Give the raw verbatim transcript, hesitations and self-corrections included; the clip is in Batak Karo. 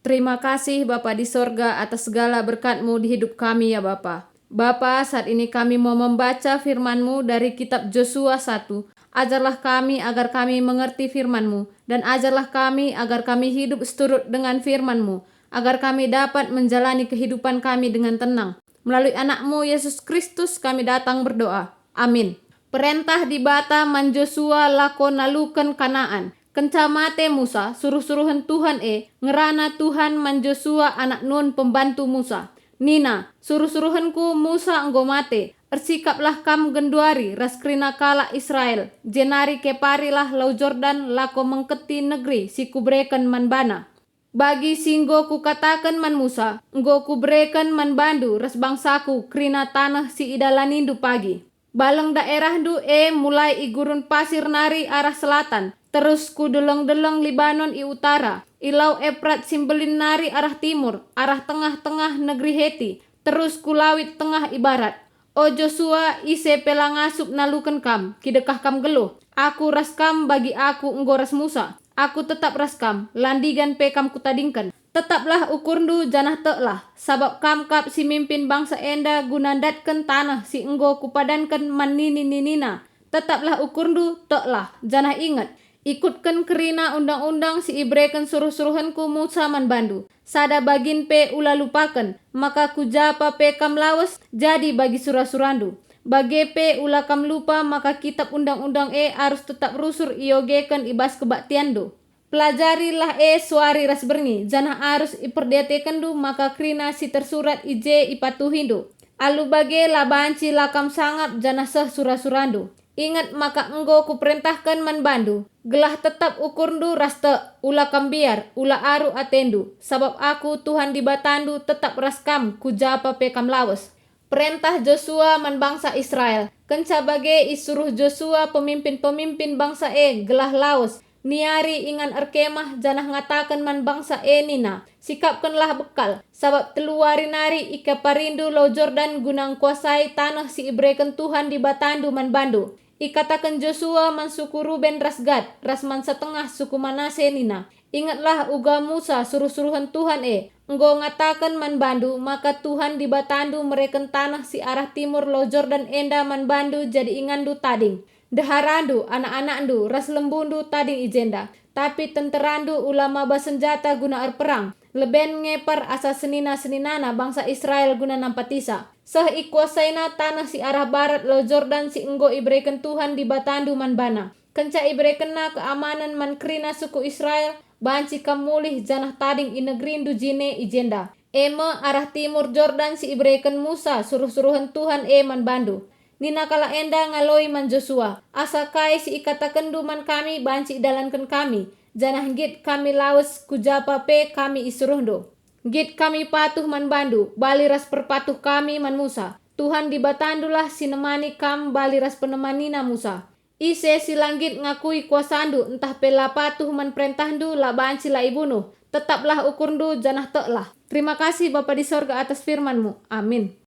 Terima kasih, Bapa di sorga, atas segala berkat-Mu di hidup kami, ya Bapa. Bapa, saat ini kami mau membaca firman-Mu dari kitab Josua satu. Ajarlah kami agar kami mengerti firman-Mu, dan ajarlah kami agar kami hidup seturut dengan firman-Mu, agar kami dapat menjalani kehidupan kami dengan tenang. Melalui Anak-Mu, Yesus Kristus, kami datang berdoa. Amin. Perentah Dibata man Josua lako naluken Kanaan. Kenca mate Musa, suruh-suruhen Tuhan e, ngerana Tuhan man Josua anak Nun pembantu Musa. Nina, "Suruh-suruhenku Musa enggo mate. Ersikaplah kam genduari ras kerina kalak Israel, jenari keparilah Lau Jordan lako mengketi negeri si Kubereken man bana. Bagi si enggo Kukataken man Musa, enggo Kubereken man bandu ras bangsaKu kerina taneh si idalanindu pagi. Baleng daerahndu e mulai i gurun pasir nari arah selatan, terus ku deleng-deleng Libanon i utara, i Lau Eprat si mbelin nari arah timur, arah tengah-tengah negeri Heti, terus ku Lawit Tengah i barat. O Josua, ise pe la ngasup naluken kam, kidekah kam geluh. Aku ras kam bagi Aku enggo ras Musa. Aku tetap ras kam, la ndigan pe kam Kutadingken. Tetaplah ukurndu janah teklah, sabap kam kap si mimpin bangsa enda guna ndatken taneh si enggo Kupadanken man nini-ninina. Tetaplah ukurndu, teklah, janah inget, ikutken kerina undang-undang si ibereken suruh-suruhenKu Musa man bandu. Sada bagin pe ula lupaken, maka ku japa pe kam lawes, jadi bagi sura-surandu. Bage pe ula kam lupa maka kitap undang-undang e arus tetap rusur iogeken i bas kebaktianndu. Pelajarilah e suari ras berngi, janah arus iperdiatekenndu maka kerina si tersurat i je ipatuhindu. Alu bage la banci la kam sangap janah seh sura-surandu. Inget maka enggo Kuperentahken man bandu, gelah tetap ukurndu ras tek, ula kam mbiar, ula aru atendu, sabap Aku, Tuhan Dibatandu, tetap ras kam ku japa pe kam lawes. Perentah Josua man bangsa Israel. Kenca bage isuruh Josua pemimpin-pemimpin bangsa e gelah lawes, niari ingan erkemah janah ngataken man bangsa e nina, "Sikapkenlah bekal, sabap telu wari nari ikaparindu Lau Jordan guna ngkuasai taneh si ibereken Tuhan Dibatandu man bandu." Ikataken Josua man suku Ruben ras Gad, ras man setengah suku Manase nina, "Ingetlah uga Musa suruh-suruhen Tuhan e, enggo ngataken man bandu maka Tuhan Dibatandu mereken taneh si arah timur Lau Jordan enda man bandu jadi inganndu tading. Ndeharandu, anak-anakndu, ras lembundu tading i jenda, tapi tenterandu ula maba senjata guna erperang, leben ngepar asa senina-seninana bangsa Israel guna nampatisa. Seh ikuasaina taneh si arah barat Lau Jordan si enggo ibereken Tuhan Dibatandu man bana. Kenca iberekenNa keamanen man kerina suku Israel, banci kam mulih janah tading i negrindu jine i jenda, e me arah timur Jordan si ibereken Musa suruh-suruhen Tuhan e man bandu." Nina kalak enda ngaloi man Josua, "Asa kai si ikatakenndu man kami banci idalanken kami, janah nggit kami lawes ku japa pe kami isuruhndu. Nggit kami patuh man bandu, bali ras perpatuh kami man Musa. Tuhan Dibatandulah si nemani kam bali ras penemanina Musa. Ise si la nggit ngakui kuasandu ntah pe la patuh man perentahndu la banci la ibunuh. Tetaplah ukurndu janah teklah." Terima kasih, Bapa di sorga, atas firman-Mu. Amin.